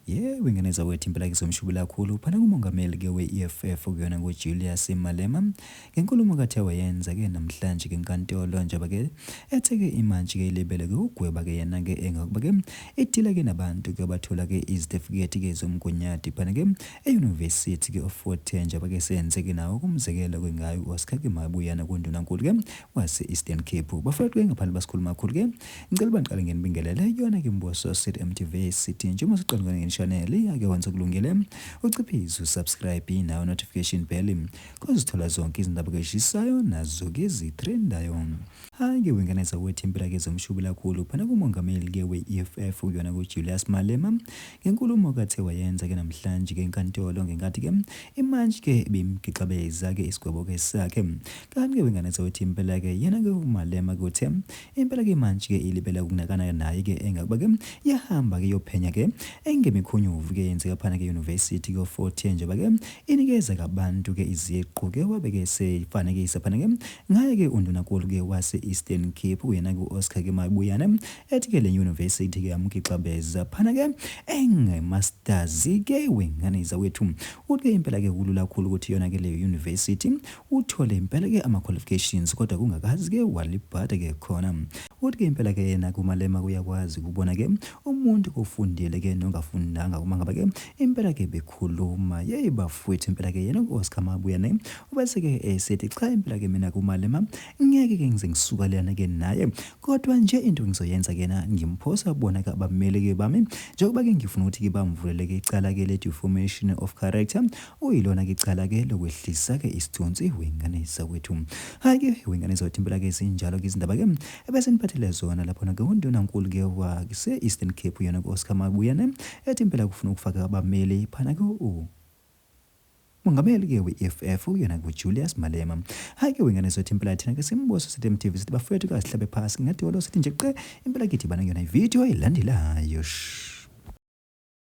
Yebo, ingane zakwethu impela kuzomshubula kakhulu phana kumongameli ke we-EFF kuyona nguJulius Malema ngenkulumo kathe wayenza ke namhlanje ke enkantolo njengoba ke ethe ke imantshi ke ilibele ke ugweba ke yena ke engakuba ke idila ke nabantu ke abathola ke izitifiketi ke zomgunyadi phana ke e-University ke of Fort Hare njengoba ke senze ke nawo kumzekelo ke ngayo u-Oscar ke Mabuyana kundunankulu ke wase-Eastern Cape. Bafowethu ke ngaphandle basikhuluma kakhulu ke ngicela uba ngiqale ngenibingelele yona ke Mboso City MTV sithi njengoba siqala ngene channel ake wenze kulungile uciphize usubscribe nayo notification bell kozithola zonke izindaba keshisayo nazo ke zitrendayo. Hayi ke wengane zakwethu impela ke zomshubila kakhulu phana kumongameli ke we-EFF kuyona kuJulius Malema ngenkulumo kathe wayenza ke namhlanje ke enkantolo ngenkathi ke imantshi ke ibimgixabeza ke isigwebo ke sakhe. Kanti ke wengane zakwethu impela ke yena ke uMalema ke uthe impela ke imantshi ke ilibele ukunakana naye ke engakuba ke yahamba ke yophenya ke engemikhonyovu ke yenzeka phana ke University ke Fort Hare njengoba ke inikeza kabantu ke iziqu ke wabe ke seyifanekisa phana ke ngaye ke undunankulu ke wase Eastern Cape uyena ke uOscar ke Mabuyane ethi ke le university ke yamgixabeza phana ke engemasters ke wengane zawethu. Uthi ke impela ke kulula kakhulu ukuthi yona ke leyo university uthole impela ke ama-qualifications kodwa kungakazi ke walibhada ke khona. Uthi ke impela ke yena kuMalema kuyakwazi ukubona ke umuntu ofundile ke nongafundanga uma ngabe ke impela ke bekhuluma. Yeyi bafowethu impela ke yena u-Oscar Mabuyane ubese ke esethi cha impela ke mina kuMalema ngeke ke ngize ngisukalane ke naye kodwa nje into engizoyenza ke na ngimphosa bona ke abameli ke bami njengoba ke ngifuna ukuthi ke bamvulele ke icala ke le defamation of character Uyilona ke icala ke lokwehlisa ke isithunzi wengane zakwethu. Hayi ke wengane zakwethu impela ke zinjalo ke izindaba ke ebese niphathele zona laphona ke undunankulu ke wase Eastern Cape yena ku-Oscar Mabuyane ethi impela kufuna ukufaka abameli phana ke u Mongameli ke we-EFF uyena kuJulius Malema. Hayi ke wengane zakwethu impela thina ke simbuso sithi MTV sithi bafowethu kasihlabe phasi ngedolo sithi nje qe impela kithi bana kuyona ividiyo elandelayo. Shh.